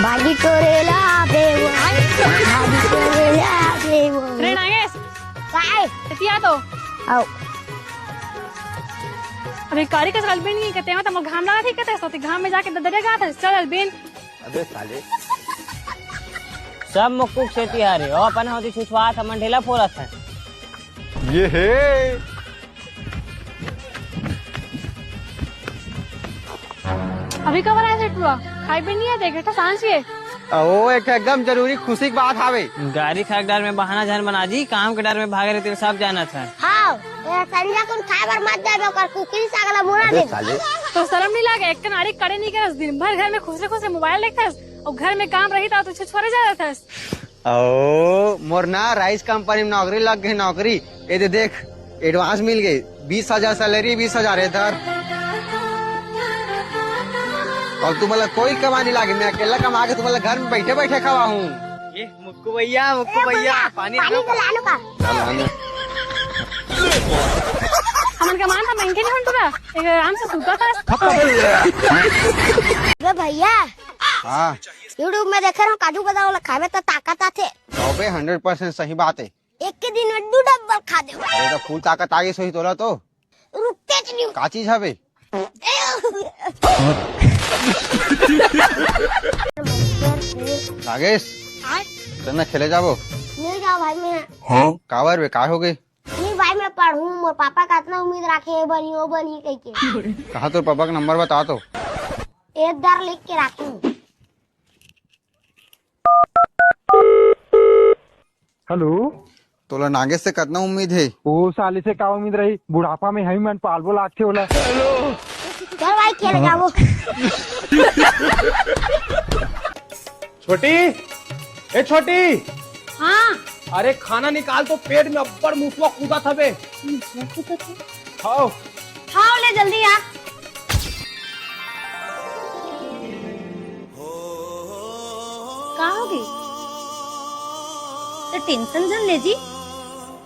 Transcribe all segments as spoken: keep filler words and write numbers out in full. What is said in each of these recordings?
भाजी टोरे ला देवो, भाजी टोरे ला देवो। रे नागेश, काय? एती आ तो। आओ। अबे कारी कस अलबेन नहीं कते, मतलब घाम लागत हे कते, सोती घाम में जाके ददरे गात हे। चल अलबेन। अबे साले। सब मुक्कू के सेती हरे, ओ अपन होती छुछवात हमन ढेला फोरत हे। ये हे। अभी कब आया सेठुआ? खाई भी नहीं है, देख बेटा सांस ये। ओ, एक एकदम जरूरी खुशी की बात हावे। गारी खाए के डर में बहाना झन बना जी, काम के डर में भागे रहिथे, सब जानत हे। हाँ, ये संझा कुन खाए बर मत जाबे, ओकर कुकरी साग ला मुड़ा अबे दे। साले। तो शर्म नहीं लागे? एक कनारी कड़े नहीं करस, दिन भर घर में खुसरे खुसरे मोबाइल देखथस, और घर में काम रही तो तू छोरे जा रहथस। ओ, मोर ना राइस कंपनी में नौकरी लग गई, नौकरी। ये दे देख, एडवांस मिल गई, बीस हजार सैलरी, बीस हजार इधर। और तुम्हारा कोई कमा नहीं लागे, मैं अकेला कमा के तुम्हारा घर में बैठे बैठे खवा हूँ। ये मुक्कू भैया, मुक्कू ए भैया, भैया, पानी पानी लानो। तो लानो का? हमन का मान था महंगे नहीं होन टुरा, एक आराम से सूता था। अबे भैया, हाँ। YouTube में देखे रहूं काजू बादाम वाला खावे तो ताकत आथे। अबे हंड्रेड परसेंट सही बात है। एक के दिन में दो डब्बल खा दे। अरे तो फुल ताकत आ गई सोही तोला तो। रुकते च नहीं। का चीज हवे? नागेश, चल ना खेले जाबो। नहीं जाओ भाई मैं। हाँ? काबर बे, काय हो गई? नहीं भाई मैं पढ़ूं, मोर पापा का इतना उम्मीद रखे हे, बनी, ओ बनी कह के। कहाँ तोर पापा का नंबर बता तो। एक बार लिख के रखूं। हेलो। तोला नागेश से कतना उम्मीद हे? ओ साले से का उम्मीद रही? बुढ़ापा में हमी मन पालबो लागथे ओला। चल भाई, खेल जाबो। छोटी, ए छोटी। हाँ। अरे खाना निकाल तो, पेट में अब्बड़ मुसवा कूदत हवे। मुसवा कूदत हे? हाव। हाव, ले जल्दी आ। का हो गई? तो टेंशन झन ले जी,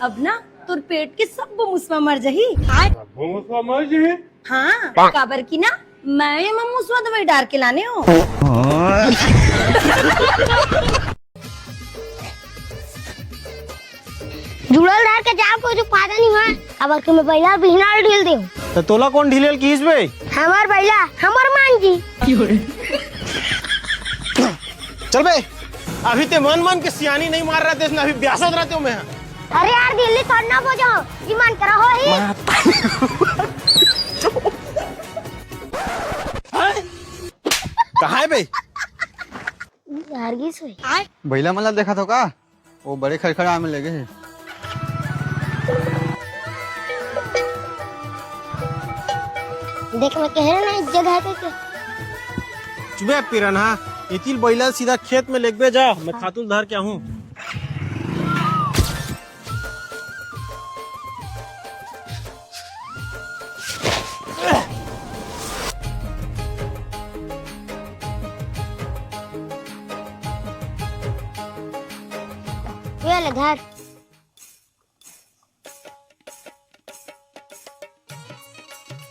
अब ना तोर पेट के सब मुसवा मर जही। सबो मुसवा मर जही? हाँ, काबर की ना मैं एमा मुसवा दवाई डार के लाने हो। जुड़ल धर के जाब, कोई जो फायदा नहीं होय। अब कि मैं बइला बिहना ढील देहूं। तो तोला कौन ढीलेल किस बे? हमार बइला, हमार मान जी। चल बे, अभी ते मन मन के सियानी नहीं मार रहा थे, अभी ब्यासत रहते हो मैं। अरे यार, दिल्ली थोड़ा ना बजाओ, जी मन करा हो ही। कहाँ है बे? यार, की सोई। बइला मन ला देखा थो का? वो बड़े खड़खड़ा में लगे हे। देख, मैं कह रहा ना, इज्जत है के। चुबे पिरनहा, इतिल बइला सीधा खेत में लेगबे जा, मैं खातुल धर के आहूं। ये ले धर।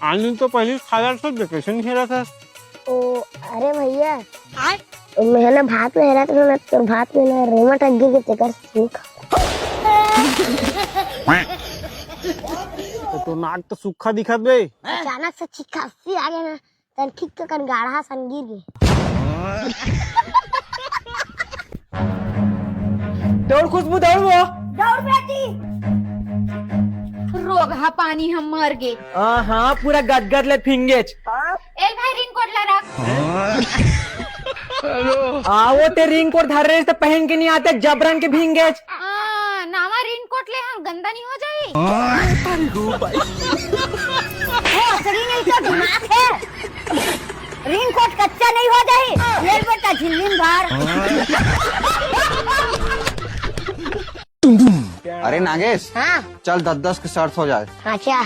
आनंद तो पहले खाला से वेकेशन खेला था। ओ, अरे भैया, आय? मैं ना भात में हेरा तो ना तोर भात में ना रेमट अग्गी के तेकर सूख। तो, तो नाक तो सूखा दिखत बे। अचानक से छिक्का अस्सी आ गया ना। तन ठीक तो कन गाढ़ा सन गिर गे। दौड़ खुशबू, दौड़ वो। दौड़ बेटी। रोगहा पानी हम मर गे। हाँ, हाँ, पूरा गदगद ले फिंगेच। ए भाई, रेनकोट ला रख। आ, वो ते रेनकोट धर रहे तो पहन के नहीं आते, जबरन के भींगेच। आ, नावा रेनकोट ले हम गंदा नहीं हो जाई। भोसड़ी नहीं तो दिमाग है। रेनकोट कच्चा नहीं हो जाई। ले बेटा झिल्ली में भर। अरे नागेश, हाँ। चल दस दस के शर्त हो जाए। अच्छा।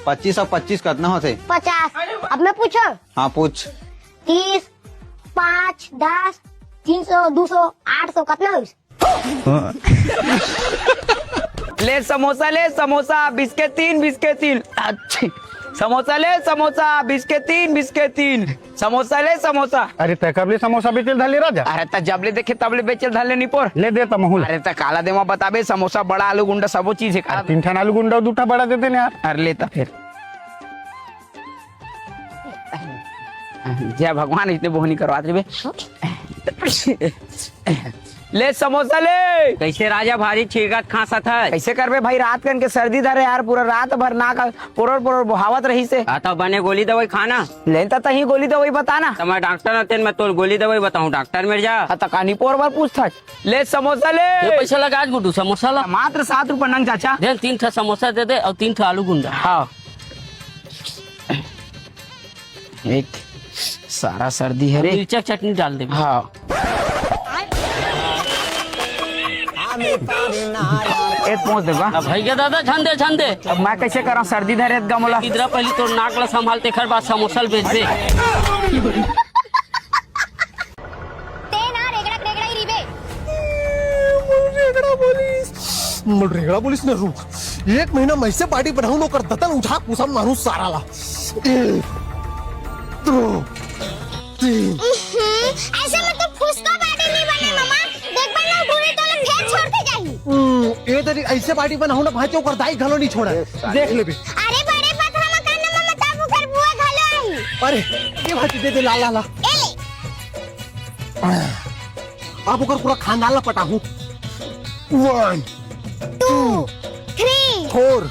पच्चीस और पच्चीस कितना होते? पचास। अब मैं पूछूं? हाँ पूछ। तीस, पाँच, दस, तीन सौ, दो सौ, आठ सौ कितना हुई? ले समोसा, ले समोसा, बीस के तीन, बीस के तीन। अच्छी। समोसा ले समोसा, बीस के तीन, बीस के तीन। समोसा ले समोसा। अरे, तै कब ले समोसा बेचे ल धर ले, राजा? अरे, त जब ले देखे, तब ले बेचे ल धर ले निपोर। ले दे त महू ल। अरे, त काला देवा बताबे, समोसा बड़ा, आलू गुंडा, सबो चीज हे का? अरे, तीन ठन आलू गुंडा, दू ठा बड़ा दे दे न यार। अरे, ले त फेर। जय भगवान, इतने बोहनी करवात रहिबे। ले समोसा ले। कैसे राजा भारी छींकत खांसत है? कैसे करबे भाई, रात कन के सर्दी धरे यार, पूरा रात भर नाक पोरोर पोरोर बोहावत रहिसे। हाँ, तो बने गोली दवाई खाना। लेन त तही गोली दवाई बताना। त मैं डॉक्टर न तेन मैं तोर गोली दवाई बताऊं, डॉक्टर मेर जा। हाँ, त कानी पोर बर पूछथस। ले समोसा ले। ये पैसा लगा आज गुड्डू समोसा ला। मात्र सात रुपया नंग चाचा। दे तीन ठा समोसा दे दे और तीन ठा आलू गुंडा। हाँ। एक सारा सर्दी है रे। मिर्चा चटनी डाल दे। हाँ। ए, पहुंच देबा। अब भैया दादा, झन दे, झन दे। अब मैं कैसे करा, सर्दी धरे गा मोला। इधर पहले तोर नाक ला संभाल, तेखर बाद समोसा ल बेच दे। ते ना रेगड़ा, रेगड़ा ही रिबे। रेगड़ा बोलिस। मोर रेगड़ा बोलिस न, रुक। एक महीना मैं से body बनाऊं, ओकर दतन उठा, कुसम मारू सारा ला। एक, दो, तीन। हम्म, ऐसे में तो फुसका body नहीं बने, मामा। देख बन ना, उठूरे तो लोग फेर छोड़ के जाही। हम्म, ए तरी ऐसे body बनाऊं ना, भाई, ओकर दाई घलो नहीं छोड़ा। देख लेबे। अरे बड़े पथरा में करना, मामा, तब ओकर बुआ घलो आई। अरे, ये भाई, दे दे, ला, ला, ला। ए ले। अब ओकर पूरा खानदान ला पटाहूं। One, two, three, four,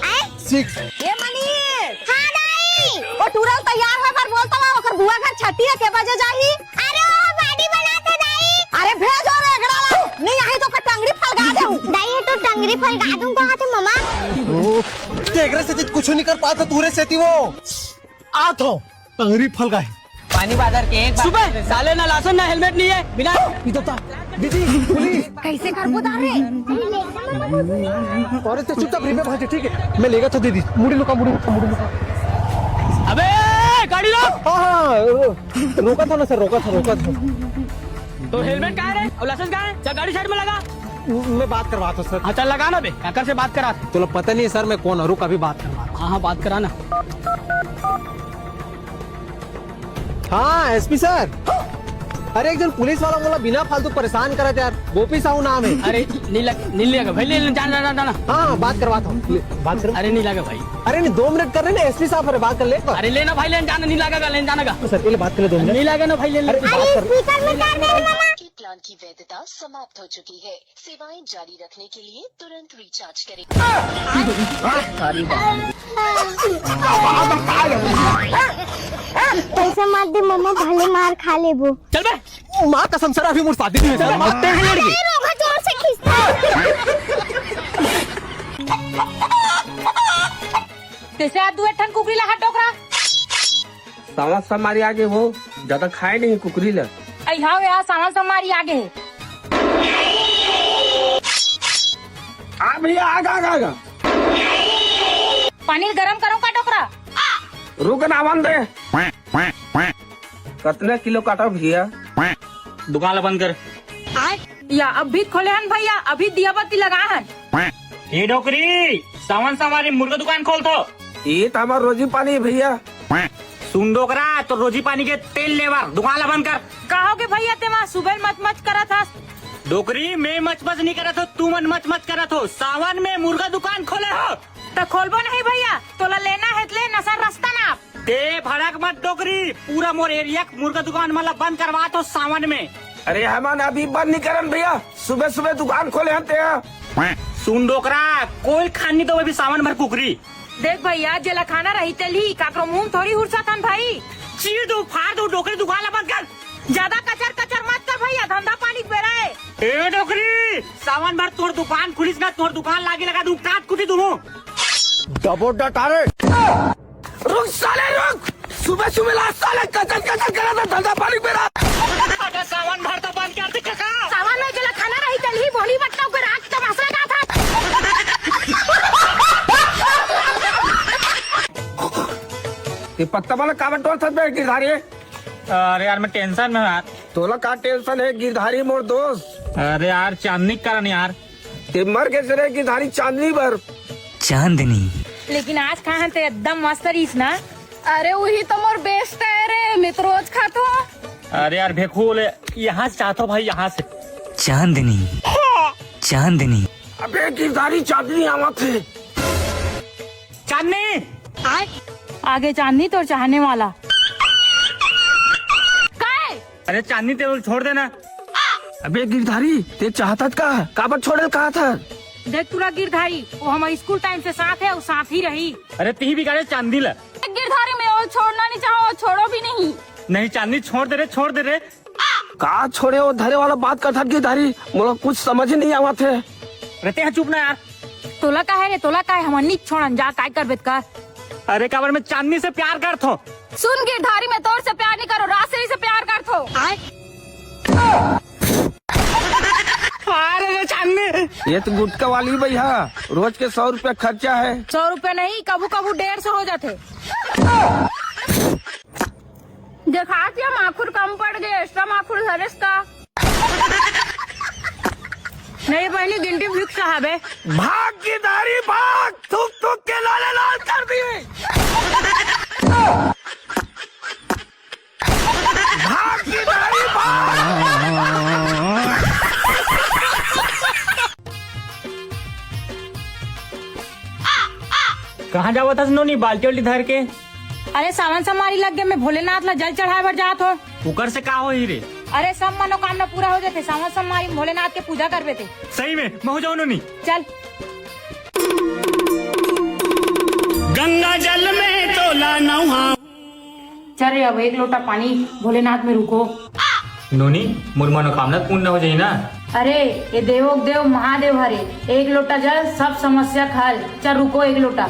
आय? Six। ए मनीष। हाँ दाई। ओ टूरा तैयार होय बर बोलता हूँ, ओकर बुआ घर छठी है, के बजे जाही? अरे ओ body बनात हे दाई। अरे भेज ओ रेगड़ा ला, नहीं आही तो ओकर टंगड़ी फलगा देहूं। दाई ये तो टंगड़ी फलगा दूं कहा थे मामा। ओ, तेकरे से कुछ नहीं कर पाता, तूरे सेती वो। आत हो। टंगरी फलगा हे। पानी बाजार के एक बार सुबह साले ना लासन ना helmet नहीं है, बिना इधर था। दीदी, पुलिस। कैसे करबो दारे? अरे तो चुपचाप रिबे भांजे, ठीक है? मैं लेगा था दीदी। मुड़ी लुका, मुड़ी लुका, मुड़ी लुका। अबे, गाड़ी रोक। हाँ, हाँ, रो-, रोका था ना सर, रोका था, रोका था। तो helmet कहाँ है रे? और लाइसेंस कहाँ है? चल गाड़ी side में लगा। मैं बात करवाता हूँ सर। हाँ, चल लगा ना बे, काकर से बात करा। तोला पता नहीं है सर, मैं कौन हूँ, रुक अभी बात करवाता हूँ। हाँ, हाँ, बात करा ना। हाँ, एसपी सर। अरे, एक जन पुलिस वाला मोला बिना फालतू परेशान करत यार। गोपी साहू नाम है। अरे, नहीं लग-, नहीं लगेगा भाई, ले, ले, जाना, जाना, जाना। हाँ, हाँ, बात करवाता हूँ। ले, बात करो। अरे, नहीं लगा भाई। अरे, नहीं, दो मिनट कर रहे ना, एसपी साहब, अरे, बात कर ले एक बार। अरे, लेना भाई, लेना, जाना, नहीं लगेगा, लेना, जाना का। सर, ये ले बात कर ले दो मिनट। नहीं लगा ना भाई, लेना। अरे, अरे, बात कर। स्पीकर में कर दे रे मामा। आपके प्लान की वैधता समाप्त हो चुकी है। सेवाएं जारी रखने के लिए तुरंत रिचार्ज करें। पैसा मत दे मम्मा, भले मार खा लेबो। चल बे। माँ कसम सर, अभी मोर शादी नहीं है सर। माँ। ए, रोगा जोर से खींचता। तैसे आज दुए ठन कुकरी ला हाथ डोकरा। सावन संगवारी आगे हो, ज्यादा खाए नहीं कुकरी ला। आई हाव यार, सावन संगवारी आगे हे। आ भैया, आगा, आगा, आगा। पानी गरम करो का डोकरा? रुक ना, आवन दे। कतने किलो काटा भैया? दुकान ला बंद कर। या अभी खोले हन भैया, अभी दिया बत्ती लगा हन। ए डोकरी, सावन संगवारी मुर्गा दुकान खोलथो। ये तो हमार रोजी पानी है भैया। सुन डोकरा, तो रोजी पानी के तेल लेवर दुकान ला बंद कर। कहो के भैया, तेमा सुबह मच मच करत हस। डोकरी, मैं मच मच नहीं करत हो, तू मन मच मच करत हो। सावन में मुर्गा दुकान खोले हो। त खोलबो नहीं भैया, तोला लेना है त ले, नसर रस्ता ना। ते भड़क मत डोकरी, पूरा मोर एरिया के मुर्गा दुकान मन ला बंद करवा तो सावन में। अरे हमन अभी बंद नहीं करन भैया, सुबह सुबह दुकान खोले हन ते। सुन डोकरा, कोई खान नहीं तो भी सावन भर कुकरी। देख भैया, जेला खाना रही तेल ही, काकरो मुंह थोड़ी हुरसा थन भाई। चीर दो, फाड़ दो, डोकरी दुकान ला बंद कर। ज्यादा कचर कचर मत कर भैया, धंधा पानी के बेरा है। ए डोकरी, सावन भर तोर दुकान खुलिस ना, तोर दुकान लागी लगा दूं, काट कुटी दूं। दबो डटारे। रुक साले रुक, सुबह सुबह ला साले कचर कचर करा था, धंधा पानी के बेरा। अगर सावन भर तो बंद कर दे काका। सावन में जेला खाना रही तेल ही बोली बट्टा के रात तमाशा लगा था। ये पत्ता वाला काबर टोल था बे गिरधारी? अरे यार, मैं टेंशन में हूँ यार। तोला का टेंशन है गिरधारी मोर दोस्त? अरे यार, चांदनी के कारण यार। ते मर कैसे रे गिरधारी चांदनी भर? चांदनी, लेकिन आज खाए हन ते एकदम मस्त रहिस ना। अरे, वही तो मोर बेस्ट है रे, मैं तो रोज खाथो। अरे यार, भेखू ले, यहाँ से चाहता हूँ भाई, यहाँ से। चांदनी, चांदनी। अबे गिरधारी, चांदनी आवत हे। चांदनी। आगे चांदनी, तोर चाहने वाला। काय? अरे चांदनी, तें छोड़ देना। अबे गिरधारी, तें चाहत का? काबर छोड़े ल कहत हस? देख तोला गिरधारी, वो हमर स्कूल टाइम से साथ है और साथ ही रही। अरे तिही बिगाड़े चांदनी ला। गिरधारी, मैं वो छोड़ना नहीं चाहूँ, वो छोड़ो भी नहीं। नहीं चांदनी, छोड़ दे रे, छोड़ दे रे। का छोड़े वो धरे वाला बात करत हस गिरधारी? मोला कुछ समझ ही नहीं आवत हे। रे तें चुप ना यार। तोला का है रे, तोला का है, हमन नी छोड़न, जा काय करबे त कर। अरे काबर मैं चांदनी से प्यार करथो। सुन गिरधारी, मैं तोर से प्यार नहीं करो, राजश्री से प्यार करथो। अरे रे चांदनी। ये तो गुटखा वाली भैया, रोज के सौ रुपया खर्चा है। सौ रुपया नहीं, कभू कभू डेढ़ सौ हो जाथे। देखा क्या माखुर कम पड़ गए, एक्स्ट्रा माखुर धरेस का? नहीं बहनी, गिनती फिक्स हवे। भाग गिरधारी भाग, थूक थूक के लाले लाल कर दिए। भाग गिरधारी भाग। कहाँ जावत हस नोनी, बाल्टी उल्टी धर के? अरे सावन सोमवारी लग गए, मैं भोलेनाथ ला जल चढ़ाए बर जात हो। ओकर से का होही रे? अरे सब मनोकामना पूरा हो जाथे सावन सोमवारी में भोलेनाथ के पूजा करबे ते। सही में, महू जाऊँ नोनी। चल। गंगा जल में तोला नहा। चल रे, अब एक लोटा पानी भोलेनाथ में रुको। नोनी, मोर मनोकामना पूर्ण हो जाही ना? अरे, ये देवों के देव महादेव हरे, एक लोटा जल सब समस्या के हल। चल रुको एक लोटा।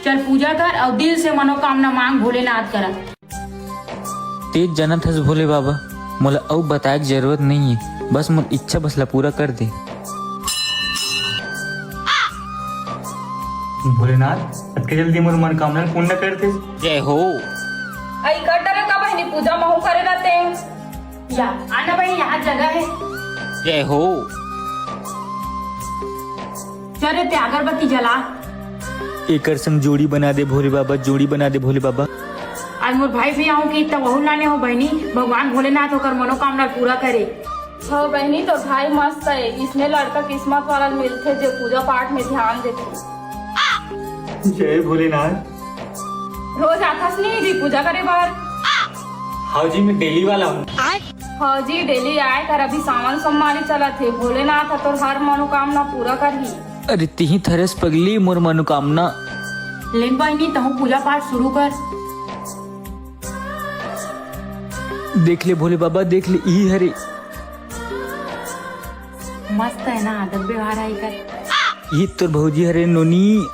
चल पूजा कर और दिल से मनोकामना मांग भोलेनाथ करा। तें जानत हस भोले बाबा, मोला अउ बताए के जरूरत नइये, बस मोर इच्छा बस ला पूरा कर दे। भोलेनाथ, अतके जल्दी मोर मनोकामना ल पूर्ण कर दे। जय हो। अई कर डरे का बहिनी, पूजा महू करे रहते। या, आना बहिनी, यहाँ जगह है। जय हो। चल रे, ते अगरबत्ती जला। एकर संग जोड़ी बना दे भोले बाबा, जोड़ी बना दे भोले बाबा। आज मोर भाई भी आहूँ कि त वहू लाने हो बहिनी, भगवान भोलेनाथ ओकर मनोकामना पूरा करे। हो बहिनी, तोर भाई मस्त है, इसने लड़का किस्मत वाला मिलथे जे पूजा पाठ में ध्यान देथे। जय भोलेनाथ। रोज आथस नहीं री पूजा करे बर? हाँ जी, मैं डेली वाला हूँ। हाँ जी, डेली आए कर, अभी सावन सोमवारी चलत हे, भोलेनाथ ह तोर हर मनोकामना पूरा करही। अरे तिही थरेस पगली मोर मनोकामना। लेन बहिनी, तहूँ पूजा पाठ शुरू कर। देख ले भोले बाबा, देख ले, इही हरे। मस्त है ना आदत व्यवहार है एकर। इही तोर भौजी हरे नोनी।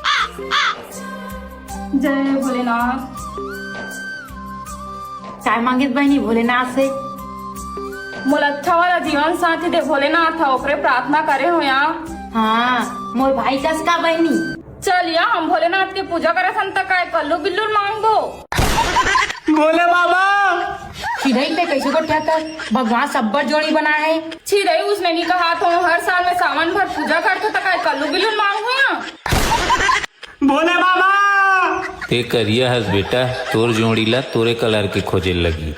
जय भोलेनाथ। काय मांगिस बहिनी भोलेनाथ से? मोला अच्छा वाला जीवन साथी दे भोलेनाथ ह, ओकरे प्रार्थना करे हो या। हाँ, मोर भाई कस का बहिनी। चल या, हम भोलेनाथ के पूजा करत हन त काय कल्लू बिल्लू मांगबो? भोले बाबा। चिरई ते कैसे को क्या कर? भगवान सब्बर जोड़ी बना है। चिरई उसने नहीं कहा तो हर साल में सावन भर पूजा करथो त काय कल्लू बिल्लू मांगू या? भोले बाबा। ते करिया हस बेटा, तोर जोड़ी ला तोरे कलर के खोजे लगी।